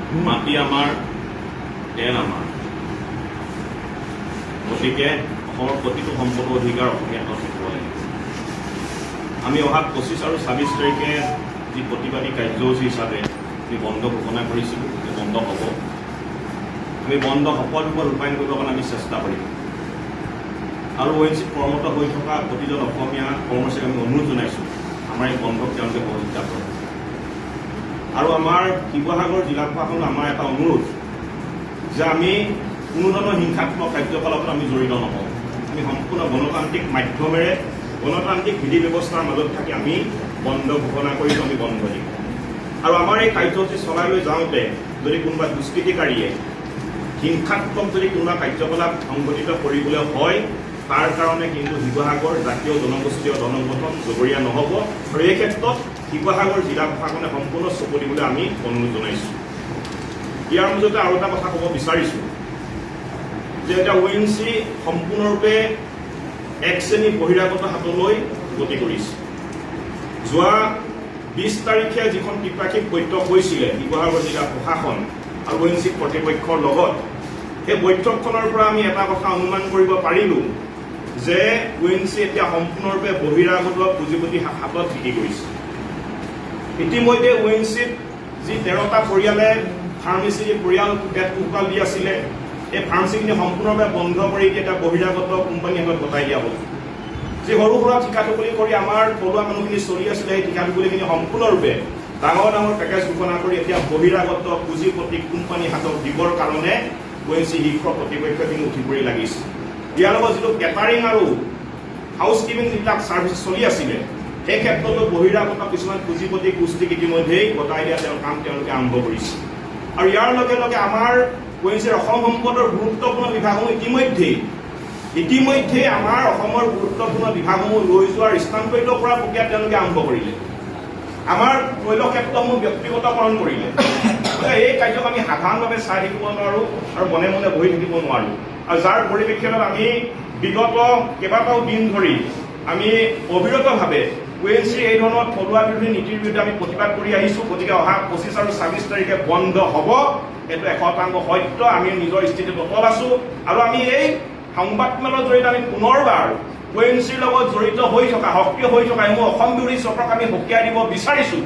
মাটি আমাৰ, তেল আমাৰ। গতিকে অসমৰ প্ৰতিটো সম্পদৰ অধিকাৰ অসমীয়া হাতত থাকিব লাগিব। আমি অহা 25 আৰু 26 তাৰিখে যি প্ৰতিবাদী কাৰ্যসূচী হিচাপে আমি বন্ধ ঘোষণা কৰিছিলোঁ, সেই বন্ধ হ'ব। আমি বন্ধ সফল ৰূপত ৰূপায়ণ কৰিবৰ কাৰণে আমি চেষ্টা কৰিম আৰু অ'এনজিচিত কৰ্মৰত হৈ থকা প্ৰতিজন অসমীয়া কৰ্মচাৰীক আমি অনুৰোধ জনাইছোঁ, আমাৰ এই বন্ধক তেওঁলোকে সহযোগিতা কৰক। আৰু আমাৰ শিৱসাগৰ জিলা প্ৰশাসন আমাৰ এটা অনুৰোধ যে আমি কোনো ধৰণৰ হিংসাত্মক কাৰ্যকলাপত আমি জড়িত নহওঁ। আমি সম্পূৰ্ণ গণতান্ত্ৰিক মাধ্যমেৰে, গণতান্ত্ৰিক বিধি ব্যৱস্থাৰ মাজত থাকি আমি বন্ধ ঘোষণা কৰিছোঁ, আমি বন্ধ দিম। আৰু আমাৰ এই কাৰ্যসূচী চলাই লৈ যাওঁতে যদি কোনোবা দুষ্কৃতিকাৰীয়ে হিংসাত্মক যদি কোনোবা কাৰ্যকলাপ সংঘটিত কৰিবলৈ হয়, তাৰ কাৰণে কিন্তু শিৱসাগৰ জাতীয় জনগোষ্ঠীয় দল সংগঠন জগৰীয়া নহ'ব। আৰু এই ক্ষেত্ৰত শিৱসাগৰ জিলা প্ৰশাসনে সম্পূৰ্ণ চকু দিবলৈ আমি অনুৰোধ জনাইছোঁ। ইয়াৰ মাজতে আৰু এটা কথা ক'ব বিচাৰিছোঁ যে এতিয়া অ'এনজিচি সম্পূৰ্ণৰূপে এক শ্ৰেণী বহিৰাগত হাতলৈ গতি কৰিছে। যোৱা 20 তাৰিখে যিখন ত্ৰিপাক্ষিক বৈঠক হৈছিলে শিৱসাগৰ জিলা প্ৰশাসন আৰু অ'এনজিচি কৰ্তৃপক্ষৰ লগত, সেই বৈঠকখনৰ পৰা আমি এটা কথা অনুমান কৰিব পাৰিলোঁ যে অ'এনজিচি এতিয়া সম্পূৰ্ণৰূপে বহিৰাগত পুঁজিপতি হাতত বিক্ৰী কৰিছে। ইতিমধ্যে অ'এনজিচিত যি 13টা পৰিয়ালে ফাৰ্মাচী পৰিয়াল পেট পোহপাল দি আছিলে, এই ফাৰ্মাচীখিনি সম্পূৰ্ণৰূপে বন্ধ কৰি এতিয়া বহিৰাগত কোম্পানীৰ হাতত গতাই দিয়া হ'ল। যি সৰু সুৰা ঠিকা ঠুকুলি কৰি আমাৰ থলুৱা মানুহখিনি চলি আছিলে, সেই ঠিকা ঠুকুলিখিনি সম্পূৰ্ণৰূপে ডাঙৰ ডাঙৰ পেকেজ ঘোষণা কৰি এতিয়া বহিৰাগত পুঁজিপতি কোম্পানীৰ হাতত দিবৰ কাৰণে অ'এনজিচি শীৰ্ষ কৰ্তৃপক্ষখিনি উঠি পৰি লাগিছে। ইয়াৰ লগত যিটো কেটাৰিং আৰু হাউচ কিপিং যিবিলাক ছাৰ্ভিচ চলি আছিলে, সেই ক্ষেত্ৰতো বহিৰাগত কিছুমান পুঁজিপতি গোষ্ঠীক ইতিমধ্যেই গতাই দিয়া তেওঁৰ কাম তেওঁলোকে আৰম্ভ কৰিছে। আৰু ইয়াৰ লগে লগে আমাৰ অ'এনজিচিৰ অসম সম্পদৰ গুৰুত্বপূৰ্ণ বিভাগসমূহ ইতিমধ্যেই আমাৰ অসমৰ গুৰুত্বপূৰ্ণ বিভাগসমূহ লৈ যোৱাৰ, স্থানান্তৰিত কৰা প্ৰক্ৰিয়া তেওঁলোকে আৰম্ভ কৰিলে। আমাৰ তৈল ক্ষেত্ৰসমূহ ব্যক্তিগতকৰণ কৰিলে। গতিকে এই কাৰ্যক আমি সাধাৰণভাৱে চাই থাকিব নোৱাৰোঁ আৰু মনে মনে বহি থাকিব নোৱাৰোঁ। আৰু যাৰ পৰিপ্ৰেক্ষিতত আমি বিগত কেইবাটাও দিন ধৰি আমি অবিৰতভাৱে অ'এনজিচিৰ এই ধৰণৰ থলুৱা বিৰোধী নীতিৰ বিৰুদ্ধে আমি প্ৰতিবাদ কৰি আহিছোঁ। গতিকে অহা 25 আৰু 26 তাৰিখে বন্ধ হ'ব, এইটো 100% সত্য। আমি নিজৰ স্থিতিত অটল আছোঁ আৰু আমি এই সংবাদমেলৰ জৰিয়তে আমি পুনৰবাৰ অ'এনজিচিৰ লগত জড়িত হৈ থকা, সক্ৰিয় হৈ থকা এইসমূহ অসম বিৰোধী চক্ৰক আমি সকীয়াই দিব বিচাৰিছোঁ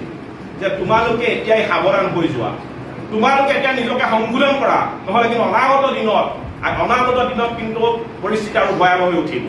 যে তোমালোকে এতিয়াই সাৱধান হৈ যোৱা, তোমালোকে এতিয়া নিজকে সংশোধন কৰা, নহ'লে কিন্তু অনাগত দিনত কিন্তু পৰিস্থিতি আৰু ভয়াৱহ হৈ উঠিব।